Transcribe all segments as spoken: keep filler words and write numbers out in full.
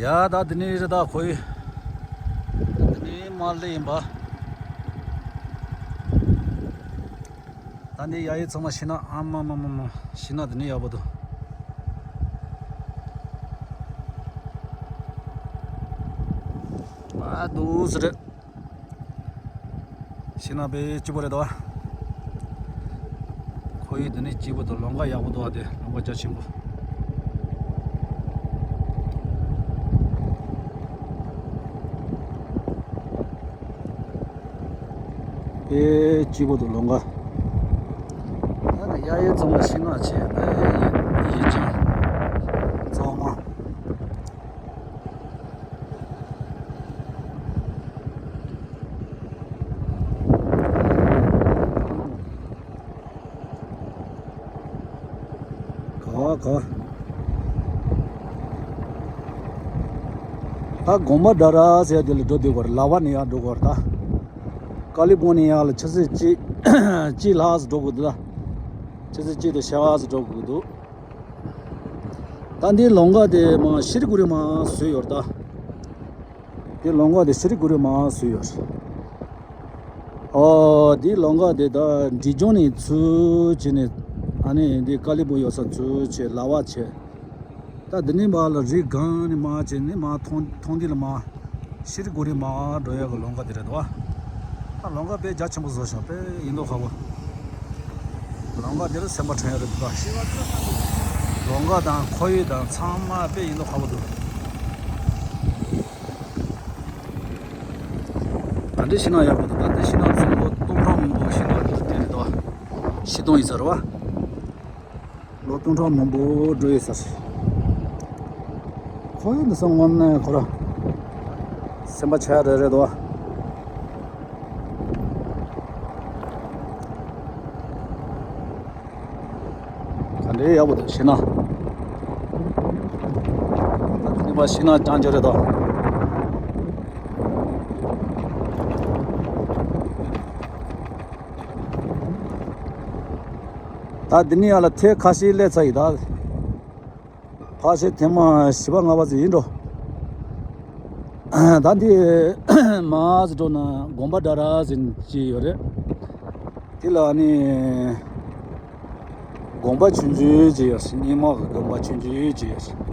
ཡ་ད་འདི་ནས་རེད་ད་ཁོ་ཡི། འདི་ནས་མར་སླེབས་ཡིན་པ། ད་འདི་ཡ་ཡི་ཚང་མ་ཤི་ན་ཨ་མ་མ་མ་མ་ཤི་ན་འདི་ནས་ཡག་པོ་འདུག་ཨ་འདུག་སེ་རེད། ཤི་ན་དཔེ་སྐྱིད་པོ་རེད་དོ། ཁོ་ཡི་འདི་ནས་སྐྱིད་པོ་འདུག་ལམ་ཁ་ཡག་པོ་འདུག་ཨ་དེ་ལམ་ཁ་རྒྱ་ཆེན་པོ། དཔེ་སྐྱིད་པོ་འདུག་ལམ་ཁ། ད་ནི་ཡ་ཡའི་ཚང་མ་ཤི་ན་ཆེ་ཨེ་ཡི་ཅིང་ཚང་མ། ག་བ་ག་བ། ད་གོམ་པ་འདྲ་ར་ཟེར་དེ་ལ་འགྲོ་དུས་བར་ལ་བ་ནས་ཡར་འགྲོ་དགོས་ར་ད། ཀ་ལི་ཕོ་ནི་ཡ་ལ་ཆུ་ཚོད་གཅིག་གཅིག་ལྷག་ཙམ་འགྲོ་དགོས་འདུག་ད། ཆུ་ཚོད་གཅིག་དང་ཕྱེད་ཀ་ཙམ་འགྲོ་དགོས་འདུག་ད་འདི་ལམ་ཁ་དེ་མ་ཤི་རི་གུ་རི་མ་བཟོས་ཡོད་ར་ད། དེ་ལམ་ཁ་དེ་ཤི་རི་གུ་རི་མ་བཟོས་ཡོད་རེད། ཨོ་དེ་ལམ་ཁ་དེ་ད་འབྲས་ལྗོངས་ནས་ཚུར་བྱས་ནས་ཨ་ནི་འདི་ཀ་ལི་པོ་ཡོད་ས་ཚུར་བྱས་ལ་བ་བྱས། ད་འདི་ནས་མར་ལ་རི་སྒང་ནས་མར་བྱས་ནས་མར་ཐོང་ཐོང་འདི་ལ་མར་ཤི་རི་གུ་རི་མར་འགྲོ་ཡག་གི་ལམ་ཁ་དེ་རེད་དོ། ད་ལམ་ཁ་དཔེ་རྒྱ་ཆེན་པོ་བཟོ་ཤག་དཔེ་ཡིན་མདོག་ཁ་པོ། ལམ་ཁ་འདིར་སེམས་པ་དྲན་ཡག་རེད་འདུག་ལམ་ཁ་དང་ཁོར་ཡུག་དང་ཚང་མ་དཔེ་ཡིན་མདོག་ཁ་པོ་འདུག་ག་འདྲ་ཤི་ན་ཡག་པོ་འདུག་ད་འདི་ཤི་ན་ཚོང་པ་སྟོང་ཕྲག་མང་པོ་ཤི་ན་འདིར་བསྡད་རེད་དོ། ཤི་སྟོང་ཡིན་ས་རེད་བ། ལོ་སྟོང་ཕྲག་མང་པོ་འགྲོ་ཡོད་ས་རེད། ཁོར་ཡུག་འདི་སང་དངོས་གནས་ཁོ་ར་སེམས་པ་ཆགས་ཡག་རེད་རེད་དོ། ག་འདྲའི་ཡག་པོ་འདུག་ཤི་ན། ད་ནི་པ་ཤི་ན་ཅང་ཅོ་རེད་དོ། ད་འདི་ནས་ཡར་ལ་ཐེངས་ཁ་ཤས་སླེབས་ཚར་ཡིན་ད། ཕལ་ཆེར་ཐེངས་མ་བཞི་པ་ལྔ་པ་ཙམ་ཡིན་འགྲོ། ད་འདི་མར་ཙམ་འགྲོ་ན་དགོན་པ་འདྲ་ར་ཟིན་ཅིག་ཡོད་རེད། དེ་ལ་ནི་དགོན་པ་ཆུང་ཆུང་ཅིག་ཡོད་རེད། རྙིང་མ་གི་དགོན་པ་ཆུང་ཆུང་ཅིག་ཡོད་རེད།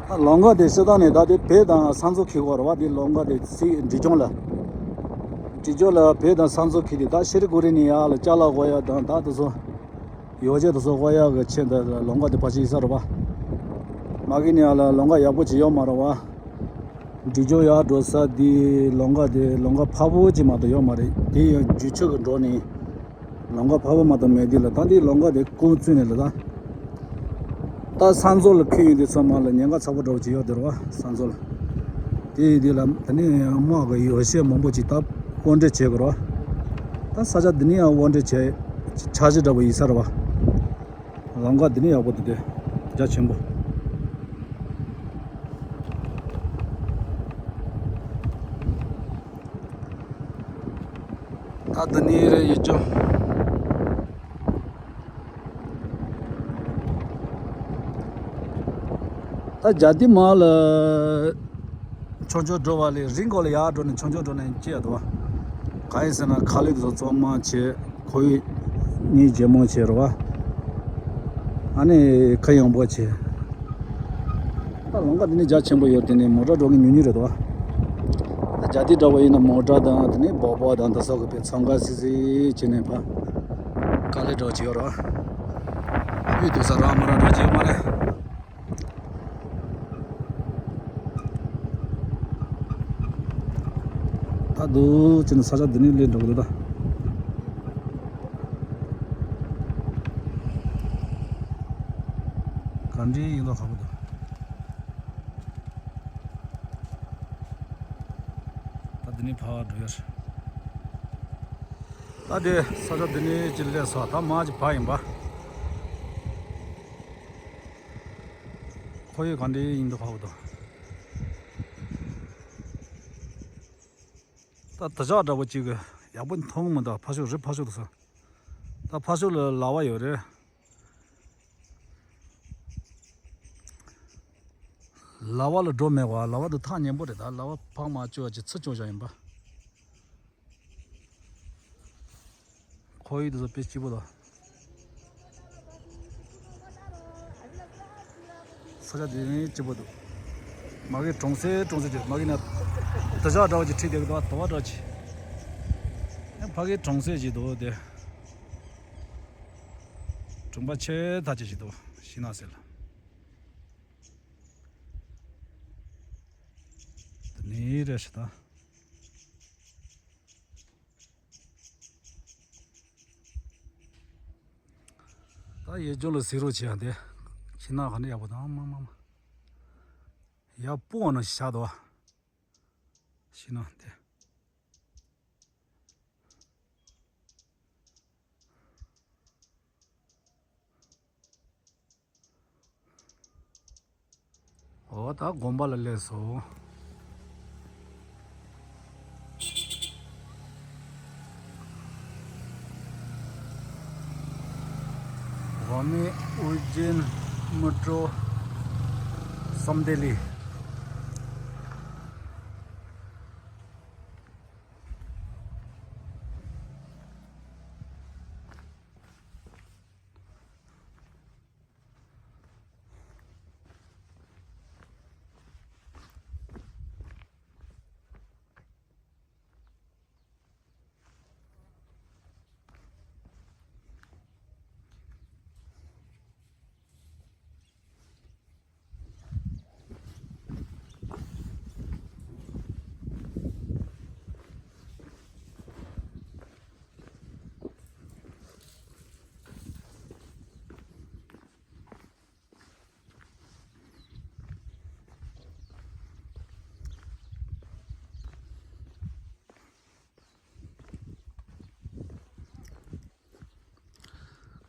ད་ལམ་ཁ་དེ་སྤྱིར་བཏང་ནས་ད་དེ་བོད་དང་ས་མཚོ་འཁེལ་བ་རེད་བ། དེ་ལམ་ཁ་དེ་སྲིད་འབྲས་ལྗོངས་ལ། འབྲས་ལྗོངས་ལ་བོད་དང་ས་མཚོ་འཁེལ་དེ་ད་ཤི་རི་གུ་རི་ནས་ཡར་ལ་ཅ་ལག་འགོ་ཡག་དང་ད་དེ་ཚོ་ཡོ་བྱད་དེ་ཚོ་འགོ་ཡག་གི་ཆེད་དུ་ལམ་ཁ་དེ་ཕལ་ཆེར་ཡིན་ས་རེད་བ། མ་གི་ནས་ཡར་ལ་ལམ་ཁ་ཡག་པོ་ཅིག་ཡོད་མ་རེད་བ། འབྲས་ལྗོངས་ཡར་འགྲོ་ས་དེ་ལམ་ཁ་དེ་ལམ་ཁ་ཕལ་པོ་ཅིག་མ་གཏོགས་ཡོད་མ་རེད། དེ་ཡང་རྒྱུག་ཆུ་གི་འགྲོ་ནས། ལམ་ཁ་ཕལ་པོ་མ་གཏོགས་མེད་དུས་ལ་ད་འདི་ལམ་ཁ་དེ་ཀུན་བཙུན་ནས་ལ་ད། ད་ས་མཚོ་ལ་འཁེལ་ཡོང་དུས་ཚང་མ་ལ་ཉེན་ཁ་ཚ་པོ་འདྲ་པོ་ཅིག་ཡོད་དེ་རེད་བ། ས་མཚོ་ལ། དེ་ཡིན་དུས་ལ་ད་ནི་དམག་གི་ཡོ་བྱད་མང་པོ་ཅིག་ད་དབོར་འདྲེན་བྱེད་དགོས་རེད་བ། ད་ས་ཆ་འདི་ནས་ཡང་དབོར་འདྲེན་བྱེད་འཆར་གཞི་འདྲ་པོ་ཡིན་ས་རེད་བ། ལམ་ཁ་འདི་ནི་ཡག་པོ་འདུག་སྟེ། རྒྱ་ཆེན་པོ། ད་འདི་ནི་རེད་ཡིན་ཅུང་། ད་རྒྱ་དེ་མ་ལ། ཆུང་ཆུང་འགྲོ་བ་ལས་རི་མགོ་ལ་ཡར་འགྲོ་ནས་ཆུང་ཆུང་འགྲོ་ནས་སྐྱེ་ཡ་འདུག་བ། གང་ཡིན་ཟེར་ན་ཁ་ལུད་དུ་གཙང་མ་བྱས། ཁོར་ཡུག་གཉིས་ཇེ་མང་བྱས་རེད་བ། ཨ་ནི་ཁ་ཡངས་པོ་བྱས། ད་ལམ་ཁ་འདི་ནི་རྒྱ་ཆེན་པོ་ཡོད། དེ་ནི་མོ་ཊ་འགྲོ་གི་ཉུང་ཉུང་རེད་དོ། ད་རྒྱ་དེ་འདྲ་བོ་ཡིན་ན་མོ་ཊ་དང་དེ་ནི་སྦག་སྦག་དང་དེ་སོགས་ཀྱི་དཔེ་འཚང་ཁ་སིག་སིག་བྱས་ནས་ཕ་དཀའ་ལས་འགྲོ་གི་ཡོད་རེད་བ། དབུས་སྡུག་ས་རང་མོ་རང་འགྲོ་གི་ཡོད་མ་རེད། ད་འདུག་ཅེ་ན་ས་ཆ་འདི་ནས་སླེབས་འགྲོ་གི་འདུག་ད། ག་འདྲའི་ཡིན་ལོ་ཁ་པོ་འདུག་ད་འདི་ནས་ཕར་འགྲོ་ཡ་རེད། ད་དེ་ས་ཆ་འདི་ནས་ཅི་སླེབས་སོང་། ད་མར་ཅིག་བབས་ཡིན་པ། ཁོར་ཡུག་ག་འདྲའི་ཡིན་འདུག་ཧ་གོ་འདུག་ད་དེ་ཅག་འདྲ་པོ་ཅིག་གི་ཡག་པོ་མཐོང་མི་འདུག་ཕར་ཕྱོགས་རི་ཕར་ཕྱོགས་འདུག་ས། ད་ཕར་ཕྱོགས་ལ་ལ་བ་ཡོད་རེད། ལ་བ་ལ་འགྲོ་མེད་པ། ལ་བ་དུ་ཐག་ཉེ་པོ་རེད། ད་ལ་བ་ཕར་མར་བྱོག་ཅིག་ཚུར་བྱོག་བྱ་ཡིན་པ། ཁོར་ཡུག་དེ་ཚོ་དཔེ་སྐྱིད་པོ་དང་། ས་ཆ་དེ་ནི་སྐྱིད་པོ་འདུག་མ་གི་གྲོང་གསེབ་གྲོང་གསེབ་ཅིག་མ་གི་ན་དུ་ཇག་འདྲ་བོ་ཅིག་ཁྲིད་བསྡད་ཀྱི་འདུག་དུ་བ་འདྲ་ཅིག་ཕ་གི་གྲོང་གསེབ་ཅིག་འདུག་དེ། གྲོང་པ་ཆེ་ཐག་ཆོད་ཅིག་འདུག་ཤིང་ནགས་ཟེར་ལ། དེ་ནི་རེད་ཤག་ད། ད་ཡེ་ཇོ་ལ་གཟིགས་རོགས་བྱེད་ཡ་དེ། ཤིང་ནགས་ག་འདྲ་ཡག་པོ་དང་མ་མ་མ། ཡ་སྤུ་བ་ན་བཞག་འདུག་ཤིང་ནགས་དེ། འོ་ད་དགོན་པ་ལ་སླེབས་སོང་། ཝ་མེ་ཨུ་རྒྱན་མི་ཏྲོ་སམ་དེ་ལི།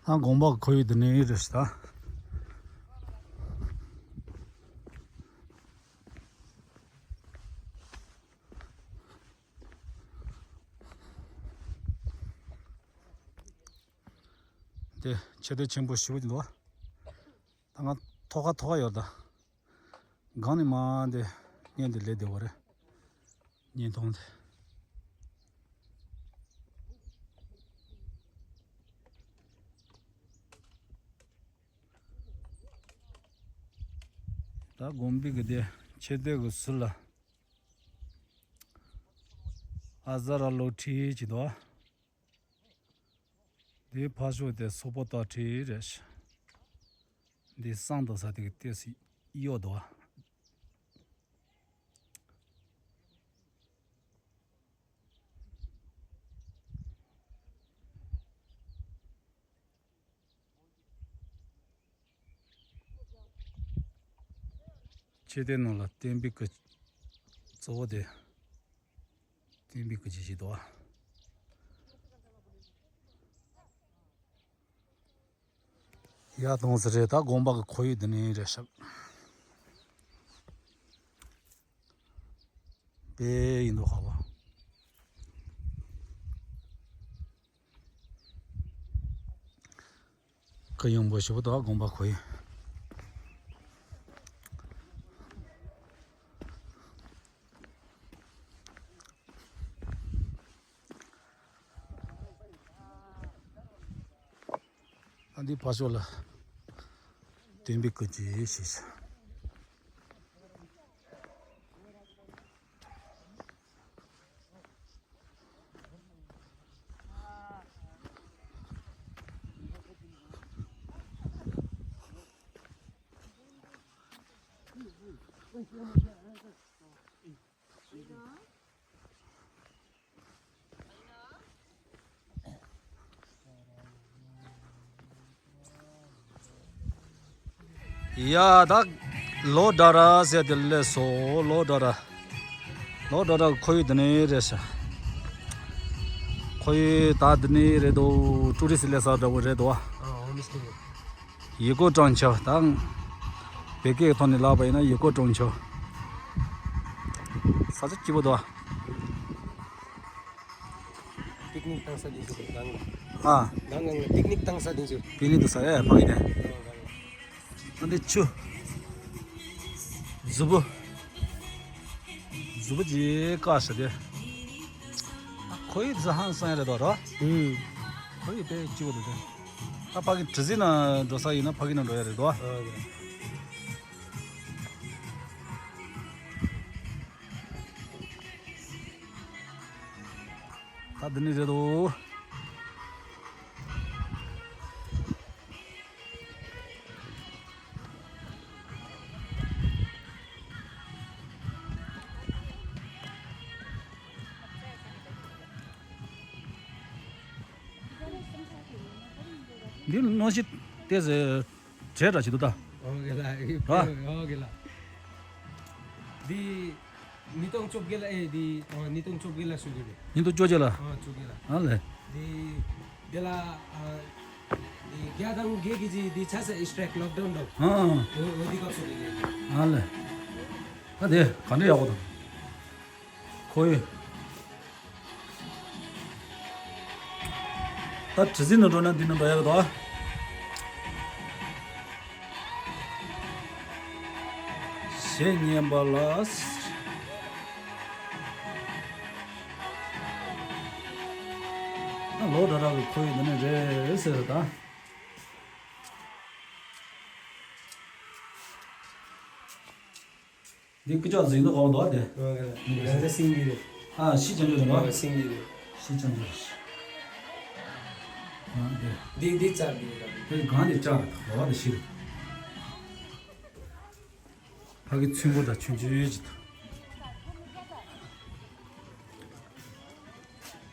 ཨ་དགོན་པ་གི་ཁོར་ཡུག་འདི་ནས་རེད་ཤག་ད། དེ་ཆེ་དེ་ཆེན་པོ་ཞེ་པོ་ཅིག་འདུག་ད་ང་ཐོག་ཁ་ཐོག་ཁ་ཡོད་ད། སྒང་ནས་མར་འདི་བརྙན་འདི་ལས་བདེ་བ་རེད། བརྙན་ཐུང་འདི། ད་དགོན་པའི་གི་དེ་ཆེ་དེ་གི་ཟུར་ལ་ཨ་ཛ་ར་ལོ་ཁྲི་ཅིག་འདུག་འདིའི་ཕར་ཕྱོགས་དེ་སོག་པོ་སྟག་ཁྲི་རེད། འདི་བསང་བཏང་ས་དེ་གི་ཏོག་ཙམ་གཡོག་འདུག་ཆེ་དེ་ནང་ལ་བསྟན་པའི་སྐུ། གཙོ་བོ་དེ། བསྟན་པའི་སྐུ་ཅིག་ཅིག་འདུག་ཡ་དོང་ཟེར་རེད། ད་དགོན་པ་གི་ཁོར་ཡུག་འདི་ནས་རེད་ཤག་དཔེ་ཡིན་འདུག་ཧ་བ། གུ་ཡངས་པོ་ཞེ་པོ་འདུག་དགོན་པ་ཁོར་ཡུག་ཨ་འདི་ཕར་ཕྱོགས་ལ་བསྟན་པའི་སྐུ་ཅིག་ཞིག་ཡ་ད་ལོ་ཌ་ར་ཟེར་དེ་སླེབས་སོང་། ལོ་ཌ་ར། ལོ་ཌ་ར་ཁོར་ཡུག་འདི་ནས་རེད་ཤག་ཁོར་ཡུག་ད་འདི་ནས་རེད་འདུག་ཊུ་རི་སི་སླེབས་ས་འདྲ་བོ་རེད་འདུག་ཨ། ཡི་གུ་བཀྲམ་ཆ་དང་། བོད་སྐད་ཐོག་ནས་ལབ་པ་ཡིན་ན་ཡི་གུ་བཀྲམ་ཆ། ས་ཆ་སྐྱིད་པོ་འདུག་པིག་ནིག་བཏང་ས་དེ་ཚོ་གང་། ཨ། གང་གང་ལ་པིག་ནིག་བཏང་ས་དེ་ཚོ། པིག་ནིག་བཏང་ས་ཨེ་ཕ་གི་དེ། ཨ་འདི་ཆུ། གཟུགས་པོ། གཟུགས་པོ་ཅིག་དཀར་ས་དེ། ཨ་ཁོ་ཡི་ཟ་ཧང་སང་ཡ་རེད་དོ་རོ། ཨུམ། ཁོ་ཡི་དཔེ་སྐྱིད་པོ་འདུག་དེ། ད་ཕ་གི་གྲུ་གཟིངས་ནང་འགྲོ་ས་ཡིན་ན་ཕ་གི་ནང་འགྲོ་ཡ་རེད་དོ། ཨ་ཡ། ད་འདི་ནས་རེད་དོ། འདི་གནམ་གཤིས་ཏོག་ཙམ་བྲེལ་དྲགས་ཅིག་འདུག་ད། ཨོ་ཀེ་ལགས། ཨོ་ཀེ་ལགས། འདི་ཉིས་སྟོང་བཅོ་བརྒྱད་ལ་ཨེ་འདི་ཨ་ཉིས་སྟོང་བཅོ་བརྒྱད་ལ་བཟོས་ཀྱི་རེད། ཉིས་སྟོང་བཅོ་བརྒྱད་ལ། ཨ་བཅོ་བརྒྱད་ལ། ཨ་ལས། འདི་འདི་ལ་ཨ་འདི་བརྒྱ་དང་བརྒྱད་ཀྱི་ཅི་འདི་ཆ་ས་ཨིས་ཊྲེག་ལོག་ཌའུན་དང་། ཨ་ཨ། འོ་འོ་འདི་སྐབས་སུ་རེད། ཨ་ལས། ད་དེ་ག་འདྲ་ཡག་པོ་འདུག་ཁོ་ཡི། ད་གྲུ་གཟིངས་ནང་འགྲོ་ན་འདི་ནང་འགྲོ་ཡག་འདུག་ཞེས་ཉན་པ་ལ། ད་ལོ་དྲ་དྲ་གི་ཁོ་ཡི་འདི་ནས་རེད་ཟེར་ད། འདི་ཀི་ཅག་འཛིན་དུ་གོ་འདུག་དེ། ཨོ་ཀེ་ལགས། ང་ཚོ་སིང་གི་རེད། ཨ་ཤི་ཅང་ཅོ་རེད་པ། ཨོ་སིང་གི་རེད། ཤི་ཅང་ཅོ་རེད། ཨ་དེ། འདི་འདི་རྩ་འདི་རེད། དེ་གང་དེ་རྩ་རེད་གོ་བ་དེ་ཤི་རེད། ཕ་གི་ཚོན་པོ་དང་ཆུན་ཆུན་ཡོད་ཅིག་དང་།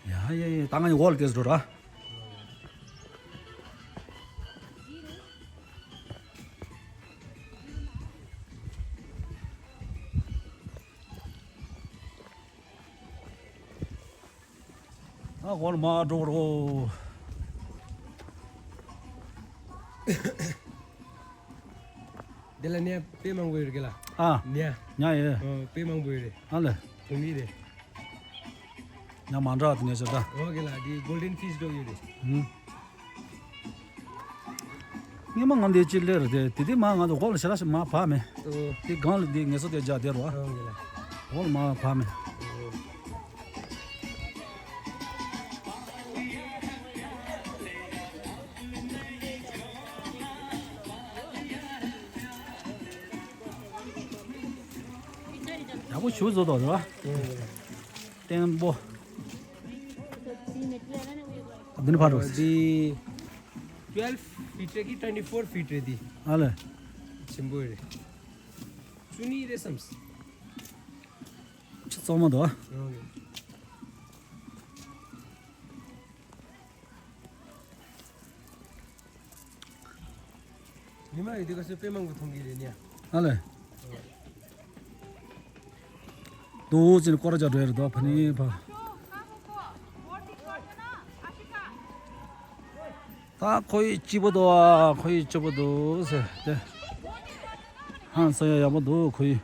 ཡ་ཡ་ཡ་ད་ང་ཡི་འོག་ལ་དེ་འགྲོ་ར། ཨ་འོག་ལ་མར་འགྲོ་རོགས། འདི་ལ་ནས་དཔེ་མང་པོ་ཡོད་རེད་ལ། ཨ། ཉ། ཉ་ཡོད། ཨོ་དཔེ་མང་པོ་ཡོད་རེད། ཨ་ལས། བུད་མེད་རེད། ཉ་མ་འདྲ་བ་དེ་ནས་ཟེར་ད། ཨོ་ཀེ་ལགས། འདི་གོལ་ཌེན་ཕིཤ་འགྲོ་ཡོད་རེད། ཧུམ། སྔོན་མ་ང་འདི་ཅི་ལེར་དེ་དེ་དེ་མ་ང་ཚོ་འོག་ལ་ཞེ་དྲག་ཞིག་མ་བབས་མེད། ཨོ། དེ་སྒང་ལ་འདི་ངལ་གསོ་དེ་རྒྱག་བསྡད་རོགས། ཨོ་ཀེ་ལགས། འོག་ལ་མ་བབས་མེད། ཨོ། ཡག་པོ་ཞིག་བཟོ་འདུག་རེད་པ། ཨོ་ཀེ་ལགས། བརྟན་པོ། འདི་ནས་ཕར་འགྲོ། འདི་twelve feet རེད་ཀི་twenty four feet རེད་འདི། ཨ་ལས། ཆེན་པོ་རེད། བཅུ་གཉིས་རེད་བསམས། ཆུ་གཙང་མ་འདུག་ཨ། ཨོ་ཀེ། ཉི་མ་ཡོད་དུས་སྐབས་སུ་དཔེ་མང་པོ་མཐོང་གི་རེད་ནི། ཨ་ལས། ཏོག་ཙམ་སྐོར་ར་རྒྱག་འགྲོ་ཡ་རེད་དོ་ཕ་ནི་ཕ། ད་ཁོ་ཡི་སྐྱིད་པོ་འདུག་ཨ། ཁོ་ཡི་སྐྱིད་པོ་འདུག་ཟེར་ཏེ། ཧང་སང་ཡ་ཡག་པོ་འདུག་ཁོ་ཡི།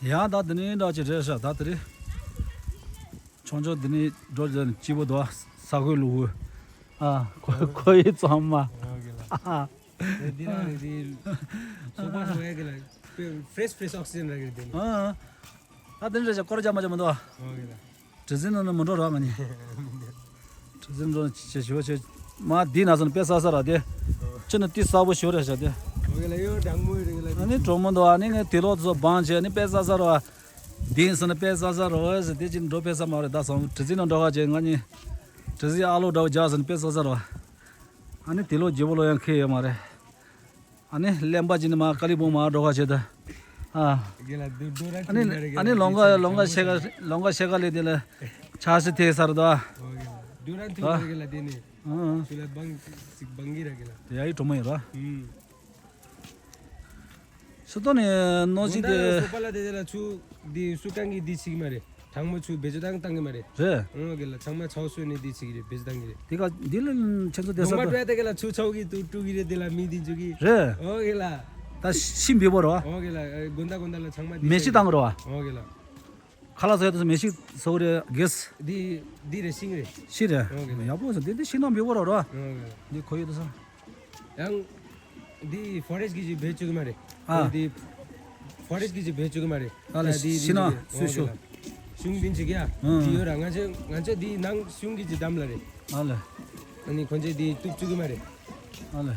ཡང་ད་འདི་ནས་འདྲ་ཅིག་རེད་ཤག་ད་དེ་རེད། ཆུང་ཆུང་འདི་ནས་འགྲོ་ཅིག་སྐྱིད་པོ་འདུག་ས་ཁོའི་ལུག་ཨ་ཁོ་ཁོ་ཡི་གཙང་མ། ཨ། འདི་རང་རེད་འདི། སོ་པ་སོ་ཡ་གི་ལ་ཕེ་རེཤ་ཕེ་རེཤ་ཨོག་སི་ཇན་རག་གི་རེད་འདི་ནི། ཨ། ད་དེ་འདྲ་ཅིག་སྐོར་རྒྱག་མ་རྒྱག་མི་འདུག་ཨ། ཨོ་ཀེ་ལགས། གྲུ་གཟིངས་ནང་ནས་མི་འགྲོ་ར་ང་གཉིས། གྲུ་གཟིངས་འགྲོ་ཅེས་ཞུ་བ་བྱས། མ་འདི་ན་སོང་དཔེ་ས་ས་ར་དེ། ཅི་ནི་ཏི་ས་བོ་ཞོ་རེ་བྱ་དེ། ཨོ་ཀེ་ལགས་ཡོ་དྲང་མོ་རེད་ལ། ཨ་ནི་གྲོགས་མོ་འདུག་ཨ་ནི་ངས་དེ་ལོག་ཚོ་བང་བྱས་ནི་དཔེ་ས་ས་ར། འདི་སོང་ནི་དཔེ་ས་ས་ར་ཟེར་དེ་ཅི་འགྲོ་དཔེ་ས་མ་རེད་ད་སོང་གྲུ་གཟིངས་ནང་འགྲོ་བ་བྱས་ང་གཉིས། གྲུ་གཟིངས་ཨ་ལོ་འདྲ་བོ་རྒྱག་སོང་ནི་དཔེ་ས་ས་ར། ཨ་ནི་དེ་ལོག་རྗེ་བོ་ལོ་ཡང་ཁེ་ཡོད་མ་རེད། ཨ་ནི་གླེན་པ་ཅིག་ནི་མ་ཀ་ལི་བོང་མ་འགྲོ་ཁ་བྱེད་ད། ཨ། རྒན་ལགས་འདུག་འགྲོ་ར་ཨ་ནི་ཐུག་ཡ་རེད་ཨ་ནི་རྒན་ལགས་ལོང་ག་འདི་ལོང་ག་ཚོ་ཤེ་ག་ལོང་ག་ཤེ་ག་ལས་དེ་ལ་ཆ་ཤི་ཐེ་སར་ད། འགྲོ་ར་ཐུག་ཡ་རེད་རྒན་ལགས་དེ་ནི། ཨ། ཚུར་ལ་བང་ཅིག་བང་གི་ར་རྒན་ལགས། དེ་ཡ་ཡི་གྲོགས་མོ་ཡིན་ར། ཨུམ། སུ་ཏོ་ནས་ནོ་སི་དེ། སོ་པ་ལ་དེ་དེ་ལ་ཆུ་དེ་སུ་གང་གི་དེ་ཚིག་མ་རེད། གྲང་མོ་ཆུ་བེད་སྤྱོད་བཏང་བཏང་གི་མ་རེད། རེད། ཨོ་གེ་ལ་ཚང་མ་ཚའོ་སུ་ནི་དེ་ཚིག་རེད་བེད་སྤྱོད་བཏང་གི་རེད། དེ་ག་འདི་ལ་ཁྱེད་ཚོ་དེ་ས་ཏོ་དེ་ག་ལ་ཆུ་ཚའོ་གི་དུ་ཀྲུ་གི་རེད། དེ་ལ་མི་དེ་འཇུ་གི། རེད། ཨོ་གེ་ལ། ད་ཤི་འབི་བོ་རོ། ཨོ་གེ་ལ་དགོན་ད་དགོན་ད་ལ་ཚང་མ་དེ་མེ་ཤི་བཏང་རོ། ཨོ་གེ་ལ། ཁ་ལག་ཟ་ཡ་དུ་མེ་ཤི་ཟ་རེད་གེས། དེ་དེ་རེད་ཤིང་རེད། ཤི་རེད། ཨོ་གེ་ལ། ཡག་པོ་ཟ་དེ་དེ་ཤི་ནང་འབི་བོ་རོ་རོ། ཨོ་གེ་ལ། འདི་ཁོ་ཡོད་དུ་ས། ཡང་། འདི་ཕོ་རེ་སི་ཊི་གི་ཅིག་བེད་སྤྱོད་ཀྱི་མ་རེད། ཨ། འདི་ཕོ་རེ་སི་ཊི་གི་ཅིག་བེད་སྤྱོད་ཀྱི་མ་རེད། ཨ་ལ་ད་འདི་ཤི་ན་འདི་སུ་ཤོ། ཨོ་གེ་ལ། གཞུང་འདི་ཅིག་ཡ། ཨ། འདི་ཡོད་ར་ང་ཚོ་ང་ཚོ་འདི་ནང་གཞུང་གི་ཅིག་འདམ་ལ་རེད། ཨ་ལ། ཨ་ནི་ཁོང་ཚོས་འདི་གཏུབ་བཅུག་གི་མ་རེད། ཨ་ལ།